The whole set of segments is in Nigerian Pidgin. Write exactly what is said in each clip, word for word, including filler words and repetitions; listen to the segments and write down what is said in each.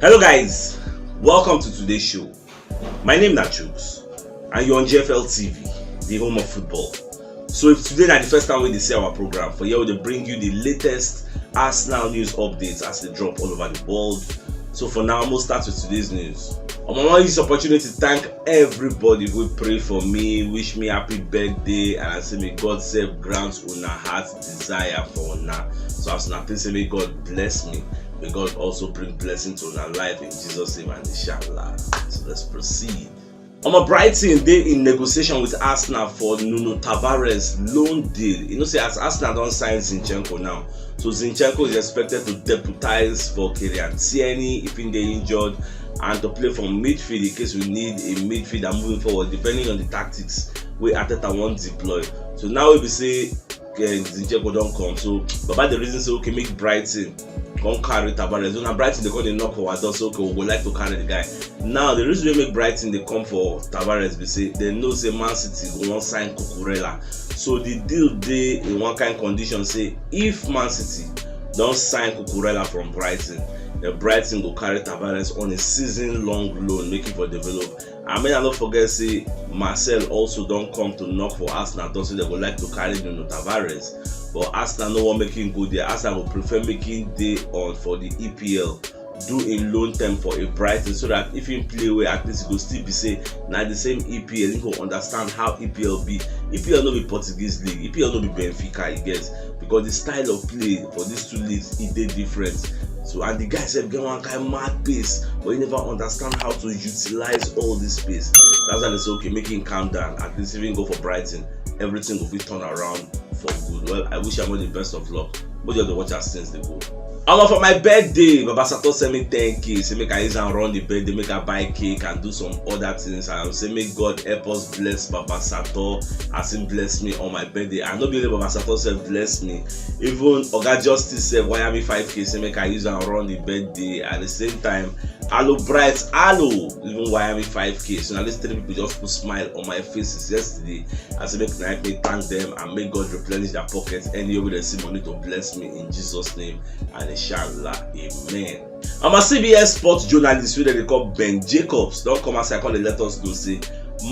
Hello guys, welcome to today's show. My name na Chuks and you're on G F L T V, the home of football. So if today na the first time wey you dey see our program, for here we dey bring you the latest Arsenal news updates as they drop all over the world. So for now, we'll start with today's news. I wan use this opportunity to thank everybody who pray for me, wish me happy birthday, and I say may God sef grant una heart desire for una. So as una pray say may God bless me, may God also bring blessing to una life in Jesus' name and inshallah. So let's proceed. Omo, Brighton dey in negotiation with Arsenal for Nuno Tavares loan deal. You know say as Arsenal don sign Zinchenko now, so Zinchenko is expected to deputize for Kieran Tierney if he dey injured and to play from midfield in case we need a midfielder moving forward, depending on the tactics wey Arteta wan deploy. So now we be say, eh, Zinchenko don come. So Baba dey reason say, okay, make Brighton come carry Tavares. So na Brighton dey come dey knock for our door, so okay, we go like to carry the guy. Now the reason wey make Brighton dey come for Tavares be say they know say Man City go wan sign Cucurella. So the deal dey in one kind condition say if Man City don sign Cucurella from Brighton, then Brighton go carry Tavares on a season-long loan, make him for develop. And make I no forget say Marcel also don come to knock for Arsenal door say they go like to carry Nuno Tavares, but Arsenal no wan make him go there. Arsenal go prefer make him dey on for the E P L, do in loan term for a Brighton, so that if him play well, at least e go still be say na the same E P L. He go understand how E P L be. E P L no be Portuguese league. E P L no be Benfica, you get, because the style of play for these two leagues, e dey different. So, and the guy sef get one kind mad pace, but he never understand how to utilize all this pace. That's why they say, okay, make him calm down. At least if he go for Brighton, everything go fit turn around for good. Well, I wish am all the best of luck. But just dey watch as things dey go. Omo, for my birthday, Baba Sato send me ten K, say make I use am run the birthday, make I buy cake and do some other things. And I say make God help us bless Baba Sato as he bless me on my birthday. And no be only Baba Sato sef bless me, even Oga Justice sef wire me five K, say make I use am run the birthday. At the same time, Alo Bright, Alo, even wire me five K. So now these three people just put smile on my faces yesterday. I say make na me thank them and make God replenish their pockets any way they see money to bless me in Jesus' name and inshallah, amen. Omo, C B S sports journalist wey dem dey call Ben Jacobs don come outside come dey let us know say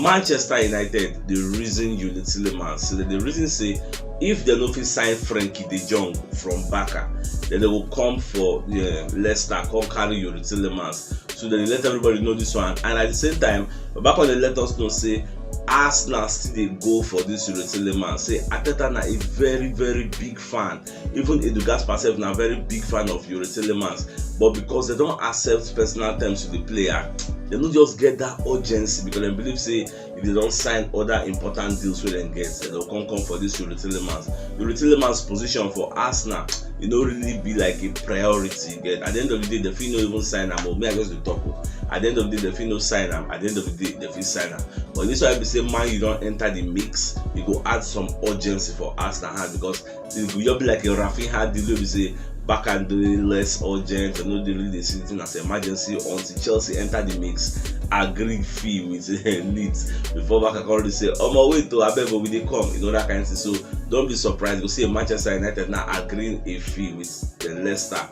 Manchester United dey reason Youri Tielemans. So dem dey reason say if dem no fit sign Frenkie de Jong from Barca, then they go come for, eh, Leicester, come carry Youri Tielemans. So dem dey let everybody know this one. And at the same time, Baba come dey let us know say Arsenal still dey go for this Youri Tielemans. Say Arteta na a very, very big fan. Even Edu Gaspar sef na very big fan of Youri Tielemans. But because they don accept personal terms with the player, they no just get that urgency because they believe say if they don sign other important deals wey dem get, they go come come for this Youri Tielemans. Youri Tielemans position for Arsenal, e no really be like a priority. Get, at the end of the day, they fit no even sign am. Oh, me, I just dey talk. Oh. At the end of the day, they fit no sign am. At the end of the day, they fit sign am. But this one be say Man U don enter the mix. E go add some urgency for Arsenal hand because e go just be like a Raphinha deal wey be say back and dey less urgent. I no dey really dey see the thing as emergency until Chelsea enter the mix, agree fee with, eh, Leeds before Barca come already say, "Omo, wait o, abeg o, we dey come." You know that kind thing. So don't be surprised. You go see a Manchester United now agreeing a fee with the Leicester.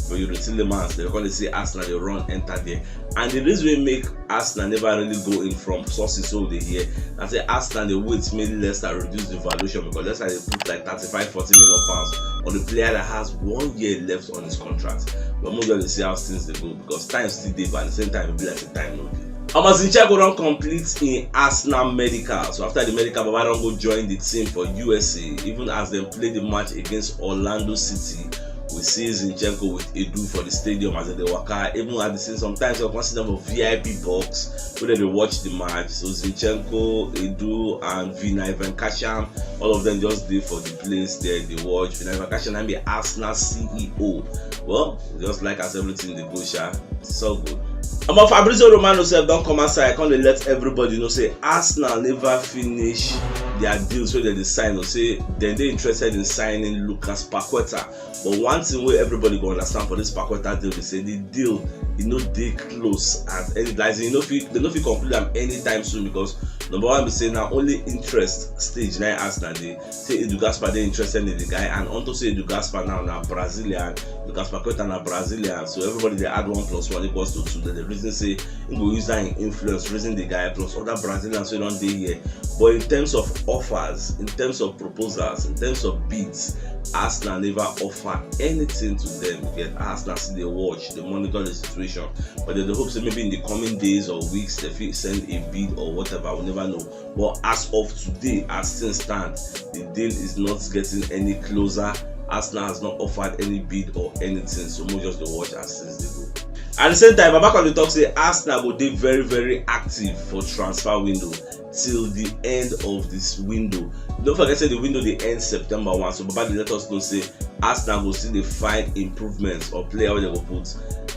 But you dey see the man, they come dey say Arsenal dey run enter there. And the reason wey make Arsenal never really go in from sources wey we dey hear, na say Arsenal dey wait make Leicester reduce the valuation because Leicester dey put like thirty-five, forty million pounds on the player that has one year left on his contract. But make we just dey see how things dey go because time still dey, but at the same time, e be like say time no dey. Omo, Zinchenko don complete im Arsenal medical. So after the medical, Baba don go join the team for U S A, even as dem play the match against Orlando City. We see Zinchenko with Edu for the stadium as dem dey waka. Even at the same, sometimes you can see them for V I P box wey dem dey watch the match. So Zinchenko, Edu, and Vina Ivan Kasham, all of them just dey for the place there dey watch. Vina Ivan Kasham na be Arsenal C E O. Well, just like as everything dey go, sha, it's all good. Omo, Fabrizio Romano sef don come outside, come dey let everybody know say Arsenal never finish their deals wey dem dey sign, or say dem dey interested in signing Lucas Paqueta. But one thing wey everybody go understand for this Paqueta deal be say the deal, e no dey close at any, like, e no fit, dem no fit conclude am anytime soon because Number one be say na only interest stage na Arsenal dey. Say Edu Gaspar dey interested in the guy, and unto say Edu Gaspar now na Brazilian, Edu Gaspar Queta na Brazilian, so everybody dey add one plus one equals to two. Then the reason say he go use that in influence, reason the guy plus other Brazilians wey don dey here. But in terms of offers, in terms of proposals, in terms of bids, Arsenal never offer anything to them. Yet Arsenal still dey watch, dey monitor the situation. But they dey hope say maybe in the coming days or weeks, they fit send a bid or whatever. We never know. But as of today, as things stand, the deal is not getting any closer. Arsenal has not offered any bid or anything. So we just dey watch as things dey go. At the same time, Baba come dey talk say Arsenal go dey very, very active for transfer window till the end of this window. Don't forget say the window dey end September one. So Baba dey let us know say Arsenal go still dey find improvements or player wey they go put.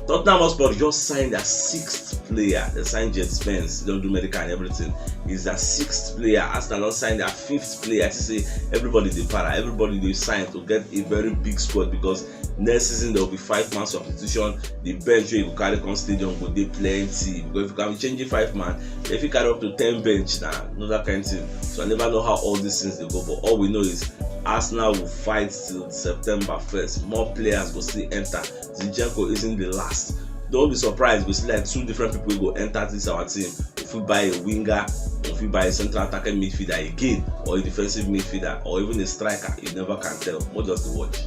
Tottenham Hotspur just signed their sixth player. They signed Jed Spence. They don't do medical and everything. He's their sixth player. Arsenal don sign their fifth player. I see say everybody dey para. Everybody dey sign to get a very big squad because next season there will be five-man substitution. The bench wey you go carry come stadium go dey plenty. Because if you can be changing five-man, if you carry up to ten bench na another kind thing. So I never know how all these things dey go, but all we know is Arsenal will fight till September first. More players go still enter. Zinchenko isn't the last. Don't be surprised, we see like two different people wey go enter this our team. If we buy a winger, if we buy a central attacking midfielder again, or a defensive midfielder, or even a striker, you never can tell. We'll just dey watch.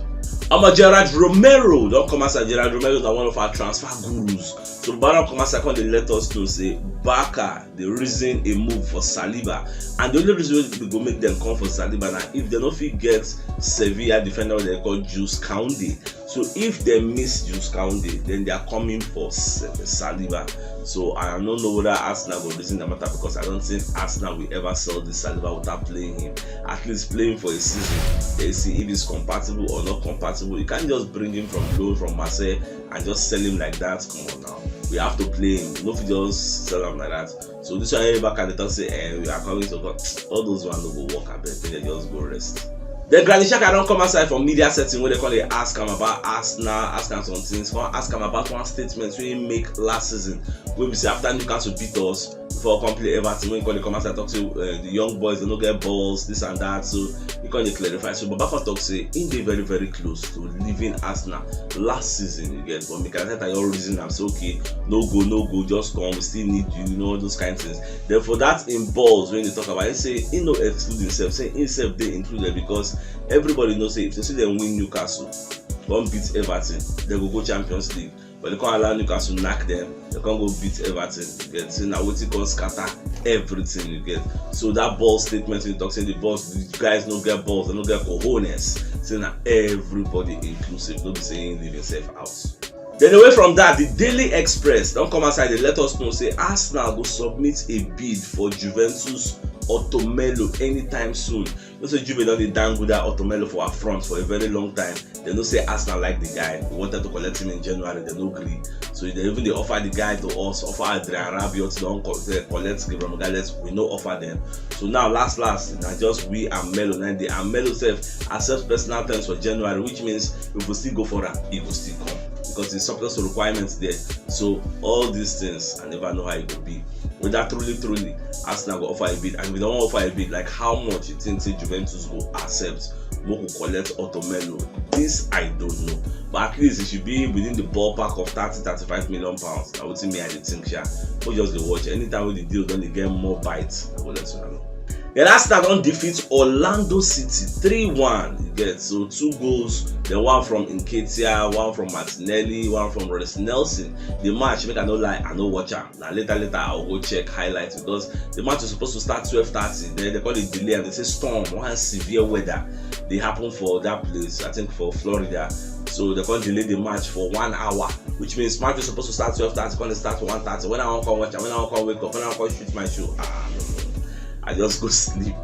Omo, Gerard Romero don come outside. Gerard Romero na one of our transfer gurus. So Baba come outside come dey let us know say Barca dey reason a move for Saliba, and the only reason wey go make them come for Saliba na if they no fit get Sevilla defender wey they call Jules Kounde. So if they miss Jules Kounde, then they are coming for Sa- Saliba. So I don't know whether Arsenal go reason the matter because I don't think Arsenal will ever sell this Saliba without playing him. At least playing for a season. They see if he's compatible or not compatible. You can't just bring him from loan from Marseille and just sell him like that. Come on now. We have to play him. No fit just sell him like that. So this one, everybody can talk say, eh, we are coming to God. All those one no go work. I bet they just go rest. Then Granit Xhaka don come outside for media setting wey they call dey ask am about Arsenal, ask am some things, come ask am about one statement wey he make last season, wey be say after Newcastle beat us, before come play Everton, wey he come dey come outside talk say uh, the young boys they no get balls, this and that. So he come dey clarify. So Baba come talk say he dey very, very close to leaving Arsenal last season, you get, but Mikel Arteta don reason am say okay, no go, no go, just come, we still need you, you know, all those kind things. Then for that in balls when they talk about it, say he no exclude himself, say himself dey included because everybody know say if they see them win Newcastle, come beat Everton, they go go Champions League. But they can't allow Newcastle knock them. They can't go beat Everton. You get, say na wetin come scatter everything, you get. So that ball statement you talk say the boss, the guys no get balls, they no get cojones. Say na everybody inclusive, no be say he leave himself out. Then away from that, the Daily Express don come outside dey let us know say Arsenal go submit a bid for Juventus Otomelo anytime soon. You know say Juve don dey dangle that Otomelo for our front for a very long time. They know say Arsenal like the guy. We wanted to collect him in January, they no gree. So they even dey offer the guy to us, offer Adrian Rabiot, don co- eh, collect Gabriel Magalhaes, we no offer them. So now last last, na just we and Melo na dey, and Melo sef accept personal terms for January, which means if we still go for am, he go still come because the surplus requirements there. So all these things, I never know how it go be. Whether truly truly Arsenal go offer a bid, and if they wan offer a bid, like how much you think say Juventus go accept make we collect Otomelo? This I don't know, but at least it should be within the ballpark of thirty, thirty-five million pounds. Na wetin me I dey think sha. We just dey watch. Anytime wey the deal don dey get more bites, I go let una know. Then Arsenal don defeat Orlando City three one. You get, so two goals. The one from Nketiah, one from Martinelli, one from Reiss Nelson. The match, make I no lie, I no watch am. Na later later I go check highlights because the match was supposed to start twelve thirty. Then they call it delay and they say storm, one severe weather dey happen for that place, I think for Florida. So they come delay the match for one hour, which means match was supposed to start twelve thirty, come dey start one thirty. When I wan come watch am, when I wan come wake up, when I wan come shoot my shoe, ah, no, no, no. I just go sleep.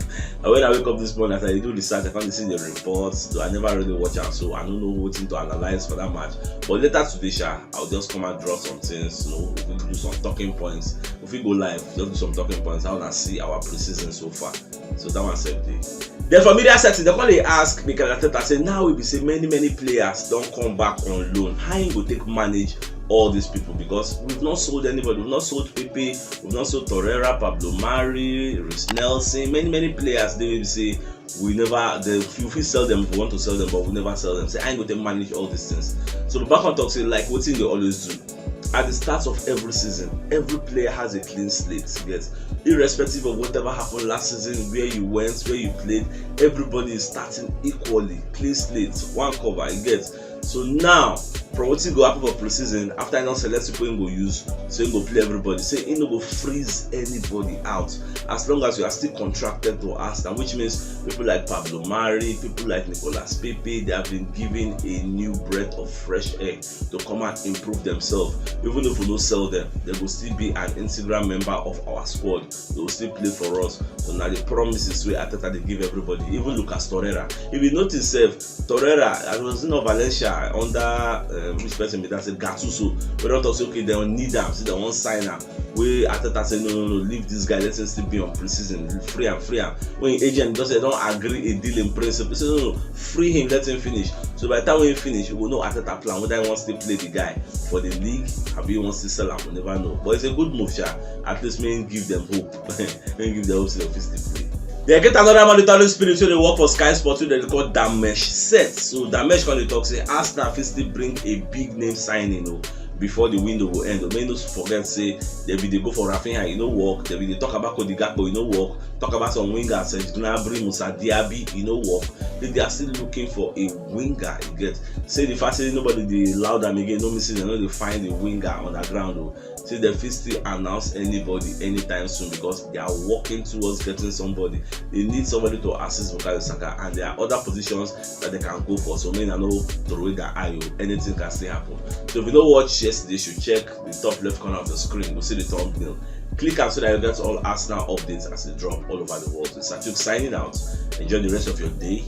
And when I wake up this morning, as I dey do research, I come dey see the reports. Though I never really watch am, so I don't know wetin to analyze for that match. But later today sha, I'll just come and draw some things. You know, we fit do some talking points. We fit go live, just do some talking points. How una see our pre-season so far? So that one sef dey. Then for media setting, they come dey ask Mikel Arteta say now wey be say many many players don come back on loan, how he go take manage all these people, because we've not sold anybody. We've not sold Pepe, we've not sold Torreira, Pablo Mari, Reiss Nelson, many, many players. They will say we never, they, you fit sell them if we want to sell them, but we never sell them. Say, I ain't going to manage all these things. So the back on talk say, like, what thing they always do at the start of every season, every player has a clean slate. Yes, irrespective of whatever happened last season, where you went, where you played, everybody is starting equally, clean slate, one cover. You get? So now, from wetin go happen for pre-season, after I don select people im go use, so im go play everybody, say im no go freeze anybody out, as long as you are still contracted to Arsenal, which means people like Pablo Mari, people like Nicolas Pepe, they have been given a new breath of fresh air to come and improve themselves. Even if we no sell them, they go still be an integral member of our squad. They go still play for us. So now the promises wey Arteta dey give everybody, even Lucas Torreira. If you notice sef, Torreira, I was in Valencia under, uh, which person be that, say Gattuso, we don talk say, okay, they don't need am, say they wan sign am. Wey Arteta say, no, no, no, leave this guy, let him still be on pre-season, free am, free am. When agent don say, don agree a deal in principle, say, no, no, free him, let him finish. So by the time we finish, we go know Arteta plan, whether he wants to play the guy for the league, abi he wants to sell am, we never know. But it's a good move, sha. At least make him give them hope. Make him give them hope say they fit still play. They get another man, the Italian spirit, so they work for Sky Sports, wey they call Damesh Set. So Damesh come dey talk say Arsenal fit still bring a big name signing, oh, before the window go end. Oh, make no forget say they be dey go for Rafinha, e no work. They be dey talk about Cody Gakpo, e no work. Talk about some wingers, Serge Gnabry, Moussa Diaby, e no work. They, they are still looking for a winger. You get? Say the fact say nobody dey loud am again, no mean say they no dey find a winger on the ground, oh. Say they fit still announce anybody anytime soon because they are working towards getting somebody. They need somebody to assist Bukayo Saka, and there are other positions that they can go for. So make una no throw away their eye, oh. Anything can still happen. So if you no watch yesterday, you should check the top left corner of the screen. You see the thumbnail. Click am so that you get all Arsenal updates as they drop all over the world. It's Achuk signing out. Enjoy the rest of your day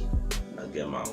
and game out.